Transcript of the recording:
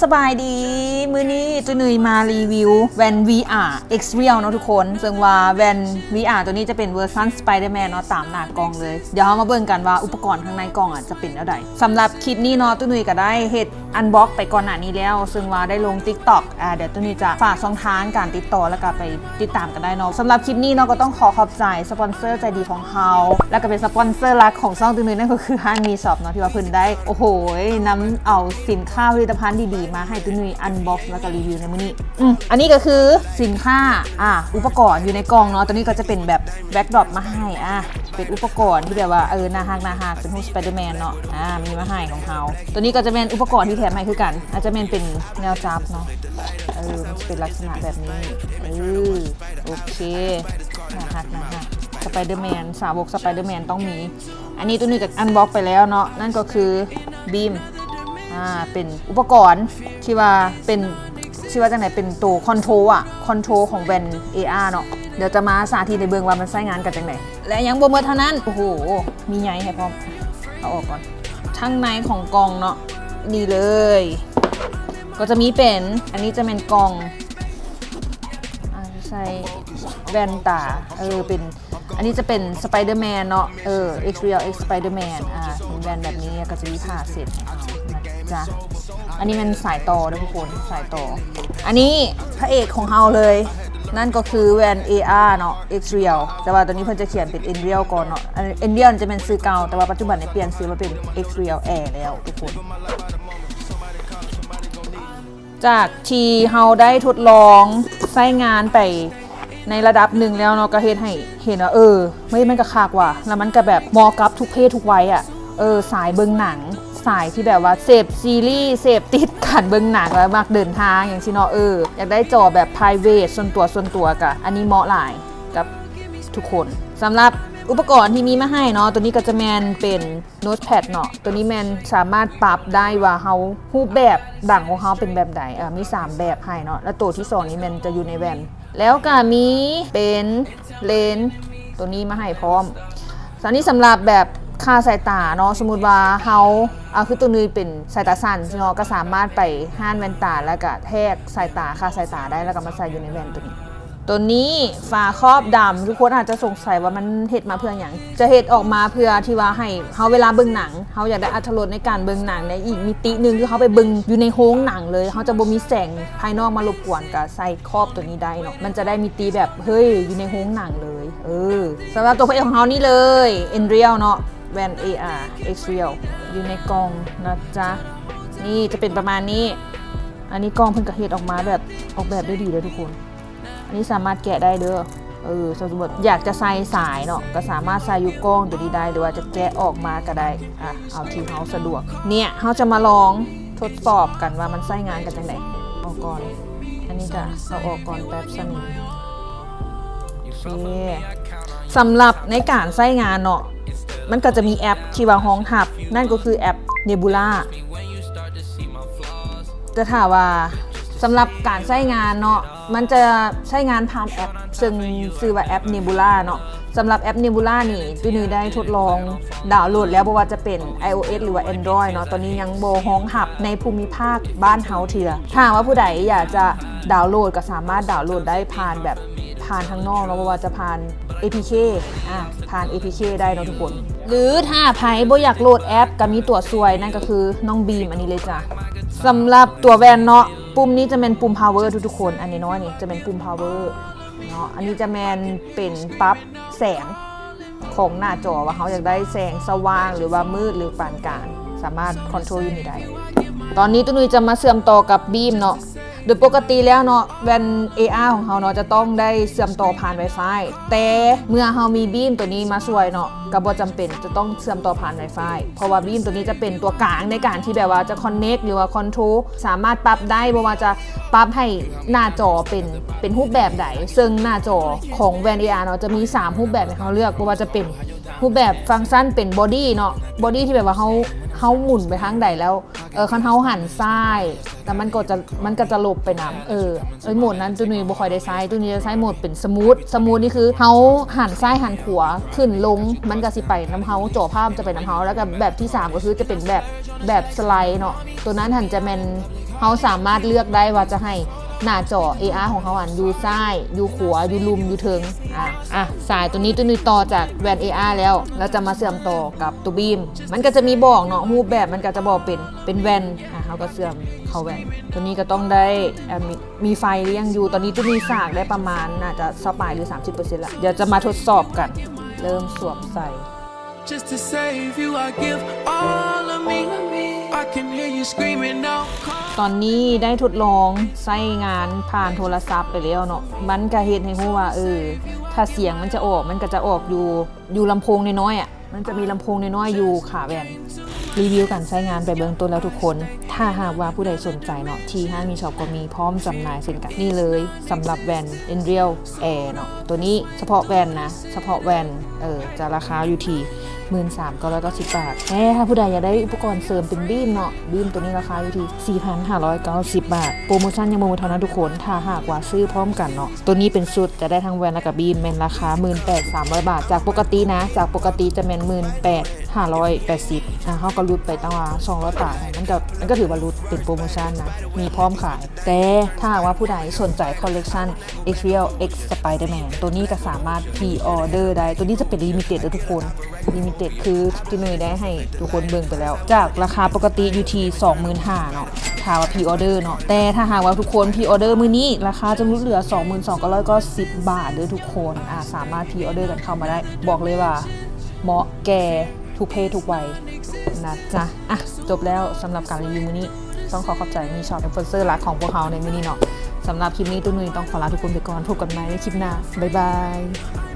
ສະບາຍດີ ມື້ນີ້ຕຸ້ຍນຸ່ຍມາຣີວິວແວ່ນ ວີອາ X-Real ເນາະທຸກຄົນ ເຊິ່ງວ່າແວ່ນ ວີອາ ຕົວນີ້ຈະເປັນເວີຊັນ Spider-Man ເນາະ ຕາມໜ້າກ້ອງເລີຍ. ດຽວເຮົາມາເບິ່ງກັນວ່າອຸປະກອນຂ້າງໃນກ່ອງອະຈະເປັນແນວໃດ. ສຳລັບຄລິບນີ້ເນາະ ຕຸ້ຍນຸ່ຍກໍໄດ້ເຮັດ unbox ໄປກ່ອນໜ້ານີ້ແລ້ວ ເຊິ່ງວ່າໄດ້ລົງ TikTok ອາ ດຽວຕຸ້ຍນຸ່ຍຈະຝາກຊ່ອງທາງການຕິດຕໍ່ ແລ້ວກໍໄປຕິດຕາມກັນໄດ້ເນາະ. ສຳລັບຄລິບນີ້ເນາະ ກໍຕ້ອງຂໍຂອບໃຈສະປອນເຊີໃຈດີຂອງເຮົາ ແລ້ວກໍເປັນສະປອນເຊີຫຼັກຂອງຊ່ອງຕຸ້ຍນຸ່ຍ ນັ້ນກໍຄືຮ້ານ MeShop ເນາະ ທີ່ວ່າເພິ່ນໄດ້ ໂອ້ໂຫຍ ນຳເອົາສິນຄ້າຜະລິດຕະພັນດີໆມາໃຫ້ຕຸ້ຍນຸ່ຍ unbox ແລ້ວກໍຣີວິວໃນມື້ນີ້. ອືມ ອັນນີ້ກໍຄືສິນຄ້າ ອາ ອຸປະກອນຢູ່ໃນກ່ອງເນາະ. ຕົວນີ້ກໍຈະເປັນແບບ backdrop ມາໃຫ້ ອາ ເປັນອຸປະກອນທີ່ແບບວ່າ ເອີ ໜ້າຮັກໆ ເປັນຮູບ Spider-Man ເນາະ ອາ ມີມາໃຫ້ຂອງເຮົາ. ຕົວນີ້ກໍຈະແມ່ນອຸປະກອນທີ່ແຖມໃຫ້ຄືກັນ ອາດຈະແມ່ນເປັນແນວຈັບເນາະ ເອີ ມັນຈະເປັນລັກສະນະແບບນີ້ ເອີ ໂອເຄ ໜ້າຮັກໆ Spider-Man ສາວົກ Spider-Man ຕ້ອງມີ. ອັນນີ້ ຕົວນີ້ກໍ unbox ໄປແລ້ວເນາະ ນັ້ນກໍຄື Beam ອາ ເປັນອຸປະກອນທີ່ວ່າເປັນ ຊິວ່າຈັ່ງໃດ ເປັນໂຕ control ອະ control ຂອງແວ່ນ ເອອາ ເນາະ. ດຽວຈະມາສາທິດໃຫ້ເບິ່ງວ່າມັນໃຊ້ງານກັນຈັ່ງໃດ. ແລະຍັງບໍ່ໝົດເທົ່ານັ້ນ ໂອ້ໂຫ ມີໃຍໃຫ້ພ້ອມ ເອົາອອກກ່ອນ. ທາງໃນຂອງກ່ອງເນາະ ນີ້ເລີຍ ກໍຈະມີເປັນ ອັນນີ້ຈະແມ່ນກ່ອງ ອາ ໃສ່ແວ່ນຕາ ເອີ ເປັນ ອັນນີ້ຈະເປັນ Spider-Man ເນາະ ເອີ X-Real X Spider-Man ອາ ເປັນແວ່ນແບບນີ້ ແລ້ວກໍຈະມີຜ້າເຊັດໃຫ້ເຮົານະຈ໊ະ. ອັນນີ້ແມ່ນສາຍຕໍ່ເດີທຸກຄົນ ສາຍຕໍ່. ອັນນີ້ພະເອກຂອງເຮົາເລີຍ ນັ້ນກໍຄືແວ່ນ ເອອາ ເນາະ X-Real ແຕ່ວ່າຕົວນີ້ເພິ່ນຈະຂຽນເປັນ Nreal ກ່ອນເນາະ. ອັນ Nreal ຈະແມ່ນຊື່ເກົ່າ ແຕ່ວ່າປັດຈຸບັນນີ້ປ່ຽນຊື່ມາເປັນ X-Real Air ແລ້ວທຸກຄົນ. ຈາກທີ່ເຮົາໄດ້ທົດລອງໃຊ້ງານໄປໃນລະດັບໜຶ່ງແລ້ວເນາະ ກໍເຮັດໃຫ້ເຫັນວ່າ ເອີ ເຮີ້ຍ ມັນກໍຄັກວ່າ ແລ້ວມັນກໍແບບເໝາະກັບທຸກເພດທຸກໄວອະ ເອີ ສາຍເບິ່ງໜັງ ສາຍທີ່ແບບວ່າເສບຊີຣີ ເສບຕິດການເບິ່ງໜັງ ແລ້ວມັກເດີນທາງຫຍັງຊີ້ເນາະ ເອີ ຢາກໄດ້ຈໍແບບ private ສ່ວນຕົວ ສ່ວນຕົວ ກະອັນນີ້ເໝາະຫຼາຍກັບທຸກຄົນ. ສຳລັບອຸປະກອນທີ່ມີມາໃຫ້ເນາະ ຕົວນີ້ກໍຈະແມ່ນເປັນ notepad ເນາະ ຕົວນີ້ແມ່ນສາມາດປັບໄດ້ວ່າເຮົາ ຮູບແບບໜັງຂອງເຮົາເປັນແບບໃດ ເອີ ມີສາມແບບໃຫ້ເນາະ ແລ້ວໂຕທີສອງນີ້ແມ່ນຈະຢູ່ໃນແວ່ນ ແລ້ວກະມີເປັນເລນ ຕົວນີ້ມາໃຫ້ພ້ອມ. ອັນນີ້ສຳລັບແບບຄ່າສາຍຕາເນາະ ສົມມຸດວ່າເຮົາ ອາ ຄືຕົວນີ້ເປັນສາຍຕາສັ້ນເນາະ ກໍສາມາດໄປຮ້ານແວ່ນຕາ ແລ້ວກະແທກສາຍຕາ ຄ່າສາຍຕາໄດ້ ແລ້ວກໍມາໃສ່ຢູ່ໃນແວ່ນຕົວນີ້. ຕົວນີ້ຝາຄອບດຳ ທຸກຄົນອາດຈະສົງໄສວ່າມັນເຮັດມາເພື່ອຫຍັງ? ຈະເຮັດອອກມາເພື່ອທີ່ວ່າໃຫ້ເຮົາເວລາເບິ່ງໜັງ ເຮົາຢາກໄດ້ອາດຖະລົດໃນການເບິ່ງໜັງ ໃນອີກມິຕິໜຶ່ງ ຄືເຮົາໄປເບິ່ງຢູ່ໃນໂຮງໜັງເລີຍ ເຮົາຈະບໍ່ມີແສງພາຍນອກມາລົບກວນ ກະໃສ່ຄອບຕົວນີ້ໄດ້ເນາະ ມັນຈະໄດ້ມິຕິແບບ ເຮີ້ຍ ຢູ່ໃນໂຮງໜັງເລີຍ. ເອີ ສຳລັບຕົວພະເອກຂອງເຮົານີ້ເລີຍ Nreal ເນາະ ແວ່ນ ເອອາ X-Real ຢູ່ໃນກ່ອງນະຈ໊ະ. ນີ້ຈະເປັນປະມານນີ້ ອັນນີ້ກ່ອງເພິ່ນກະເຮັດອອກມາແບບ ອອກແບບໄດ້ດີເດີທຸກຄົນ. ອັນນີ້ສາມາດແກະໄດ້ເດີ ເອີ ສົມມຸດຢາກຈະໃສ່ສາຍເນາະ ກໍສາມາດໃສ່ຢູ່ກ້ອງຕົວນີ້ໄດ້ ຫຼືວ່າຈະແກະອອກມາກໍໄດ້ ອາ ເອົາທີ່ເຮົາສະດວກ. ເນຍ ເຮົາຈະມາລອງທົດສອບກັນວ່າມັນໃຊ້ງານກັນຈັ່ງໃດ. ອອກກ່ອນ ອັນນີ້ກະເອົາອອກກ່ອນແປັບຊັ້ນ. ໂອເຄ ສຳລັບໃນການໃຊ້ງານເນາະ ມັນກໍຈະມີແອັບທີ່ວ່າຮອງຮັບ ນັ້ນກໍຄືແອັບ Nebula. ແຕ່ຖ້າວ່າສຳລັບການໃຊ້ງານເນາະ ມັນຈະໃຊ້ງານຜ່ານແອັບ ເຊິ່ງຊື່ວ່າແອັບ Nebula ເນາະ. ສຳລັບແອັບ Nebula ນີ້ ຕຸ້ຍນຸ່ຍໄດ້ທົດລອງດາວໂຫຼດແລ້ວ ບໍ່ວ່າຈະເປັນ iOS ຫຼືວ່າ Android ເນາະ ຕອນນີ້ຍັງບໍ່ຮອງຮັບໃນພູມິພາກບ້ານເຮົາເທື່ອ. ຖ້າຫາກວ່າຜູ້ໃດຢາກຈະດາວໂຫຼດ ກໍສາມາດດາວໂຫຼດໄດ້ຜ່ານແບບ ຜ່ານທາງນອກເນາະ ບໍ່ວ່າຈະຜ່ານ ເອພີເຄ ອາ ຜ່ານ ເອພີເຄ ໄດ້ເນາະທຸກຄົນ. ຫຼືຖ້າໃຜບໍ່ຢາກໂຫຼດແອັບ ກໍມີຕົວຊ່ວຍ ນັ້ນກໍຄືນ້ອງບີມ ອັນນີ້ເລີຍຈ້ະ. ສຳລັບຕົວແວ່ນເນາະ ປຸ່ມນີ້ຈະແມ່ນປຸ່ມ power ທຸກໆຄົນ ອັນນ້ອຍໆນີ້ຈະແມ່ນປຸ່ມ power ເນາະ. ອັນນີ້ຈະແມ່ນເປັນປັບແສງຂອງໜ້າຈໍ ວ່າເຮົາຢາກໄດ້ແສງສະຫວ່າງ ຫຼືວ່າມືດ ຫຼືປານກາງ ສາມາດ control ຢູ່ນີ້ໄດ້. ຕອນນີ້ຕຸ້ຍນຸ່ຍຈະມາເຊື່ອມຕໍ່ກັບບີມເນາະ. ໂດຍປົກກະຕິແລ້ວເນາະ ແວ່ນ ເອອາ ຂອງເຮົາເນາະ ຈະຕ້ອງໄດ້ເຊື່ອມຕໍ່ຜ່ານ Wi-Fi ແຕ່ເມື່ອເຮົາມີບີມຕົວນີ້ມາຊ່ວຍເນາະ ກໍບໍ່ຈຳເປັນຈະຕ້ອງເຊື່ອມຕໍ່ຜ່ານ Wi-Fi ເພາະວ່າບີມຕົວນີ້ຈະເປັນຕົວກາງໃນການທີ່ແບບວ່າຈະ connect ຫຼືວ່າ control ສາມາດປັບໄດ້ ບໍ່ວ່າຈະປັບໃຫ້ໜ້າຈໍເປັນ ເປັນຮູບແບບໃດ. ເຊິ່ງໜ້າຈໍຂອງແວ່ນ ເອອາ ເນາະ ຈະມີສາມຮູບແບບໃຫ້ເຮົາເລືອກ ບໍ່ວ່າຈະເປັນຮູບແບບຟັງຊັນເປັນ body ເນາະ body ທີ່ແບບວ່າເຮົາ ເຮົາໝູນໄປທາງໃດແລ້ວ ເອີ ຄັນເຮົາຫັນຊ້າຍ ແລ້ວມັນກໍຈະ ມັນກໍຈະຫຼົບໄປນຳ. ເອີ ໂໝດນັ້ນຕຸ້ຍນຸ່ຍບໍ່ຄ່ອຍໄດ້ໃຊ້ ຕຸ້ຍນຸ່ຍຈະໃຊ້ໂໝດເປັນ smooth. Smooth ນີ້ຄືເຮົາຫັນຊ້າຍຫັນຂວາ ຂຶ້ນລົງ ມັນກໍຊິໄປນຳເຮົາ ຈໍພາບຈະໄປນຳເຮົາ. ແລ້ວກໍແບບທີສາມກໍຄືຈະເປັນແບບ ແບບສະໄລເນາະ ໂຕນັ້ນຫັ້ນຈະແມ່ນເຮົາສາມາດເລືອກໄດ້ວ່າຈະໃຫ້ໜ້າຈໍເອອາຂອງເຮົາຫັ້ນຢູ່ຊ້າຍ ຢູ່ຂວາ ຢູ່ລຸ່ມ ຢູ່ເທິງ. ອາ ອາ ສາຍໂຕນີ້ໂຕນີ້ຕໍ່ຈາກແວ່ນເອອາແລ້ວ ແລ້ວຈະມາເຊື່ອມຕໍ່ກັບໂຕບີມ ມັນກໍຈະມີບອກເນາະ ຮູບແບບມັນກໍຈະບອກເປັນ ເປັນແວ່ນ. ອາ ເຮົາກໍເຊື່ອມເຂົ້າແວ່ນ ໂຕນີ້ກໍຕ້ອງໄດ້ ອາ ມີ ມີໄຟລ້ຽງຢູ່ ຕອນນີ້ໂຕນີ້ສາກໄດ້ປະມານ ໜ້າຈະຊາວປາຍ ຫຼື ສາມສິບເປີເຊັນລະ. ດຽວຈະມາທົດສອບກັນ ເລີ່ມສວມໃສ່. Just to save you, I give all of me. I can hear you screaming out, call. ຕອນນີ້ໄດ້ທົດລອງໃຊ້ງານຜ່ານໂທລະສັບໄປແລ້ວເນາະ ມັນກະເຮັດໃຫ້ຮູ້ວ່າ ເອີ ຖ້າສຽງມັນຈະອອກ ມັນກະຈະອອກຢູ່ ຢູ່ລຳໂພງນ້ອຍໆອະ ມັນຈະມີລຳໂພງນ້ອຍໆຢູ່ຂາແວ່ນ. ຣີວິວການໃຊ້ງານໄປເບື້ອງຕົ້ນແລ້ວທຸກຄົນ. ຖ້າຫາກວ່າຜູ້ໃດສົນໃຈເນາະ ທີ່ຮ້ານມີຊັອບກໍມີພ້ອມຈຳໜ່າຍເຊັ່ນກັນ. ນີ້ເລີຍ ສຳລັບແວ່ນ Ariel Air ເນາະ ໂຕນີ້ສະເພາະແວ່ນນະ ສະເພາະແວ່ນ ເອີ ຈະລາຄາຢູ່ທີ່ ໝື່ນສາມພັນເກົ້າຮ້ອຍເກົ້າສິບບາດ. ແຕ່ຖ້າຜູ້ໃດຢາກໄດ້ອຸປະກອນເສີມເປັນບີມເນາະ ບີມໂຕນີ້ລາຄາຢູ່ທີ່ ສີ່ພັນຫ້າຮ້ອຍເກົ້າສິບບາດ. ໂປຣໂມຊັນຍັງບໍ່ໝົດເທົ່ານັ້ນທຸກຄົນ ຖ້າຫາກວ່າຊື້ພ້ອມກັນເນາະ ໂຕນີ້ເປັນຊຸດ ຈະໄດ້ທັງແວ່ນ ແລ້ວກະບີມ ແມ່ນລາຄາ ໝື່ນແປດສາມຮ້ອຍບາດ. ຈາກປົກກະຕິນະ ຈາກປົກກະຕິຈະແມ່ນ ໝື່ນແປດຫ້າຮ້ອຍແປດສິບ ອາ ເຮົາກໍຫຼຸດໄປຕັ້ງວ່າ ສອງຮ້ອຍປາຍ ມັນກໍ ມັນກໍຖືວ່າຫຼຸດ ເປັນໂປຣໂມຊັນນະ ມີພ້ອມຂາຍ. ແຕ່ຖ້າຫາກວ່າຜູ້ໃດສົນໃຈ collection Ariel X Spider-Man ໂຕນີ້ກໍສາມາດ pre-order ໄດ້. ໂຕນີ້ຈະເປັນ limited ເດີທຸກຄົນ limited ຄືທີ່ໜຸ່ຍໄດ້ໃຫ້ທຸກຄົນເບິ່ງໄປແລ້ວ ຈາກລາຄາປົກກະຕິຢູ່ທີ່ ສອງໝື່ນຫ້າເນາະ ຖ້າວ່າ pre-order ເນາະ. ແຕ່ຖ້າຫາກວ່າທຸກຄົນ pre-order ມື້ນີ້ ລາຄາຈະຫຼຸດເຫຼືອ ສອງໝື່ນສອງພັນເກົ້າຮ້ອຍເກົ້າສິບບາດເດີທຸກຄົນ. ອາ ສາມາດ pre-order ກັນເຂົ້າມາໄດ້ ບອກເລີຍວ່າເໝາະແກ່ທຸກເພດທຸກໄວນະຈະ. ອ່ະ ຈົບແລ້ວສຳລັບການຣີວິວມື້ນີ້ ຕ້ອງຂໍຂອບໃຈມີຊັອບ ສະປອນເຊີຫຼັກຂອງພວກເຮົາໃນມື້ນີ້ເນາະ. ສຳລັບຄລິບນີ້ ໂຕໜຸ່ຍຕ້ອງຂໍລາທຸກຄົນໄປກ່ອນ ພົບກັນໃໝ່ໃນຄລິບໜ້າ ບາຍບາຍ.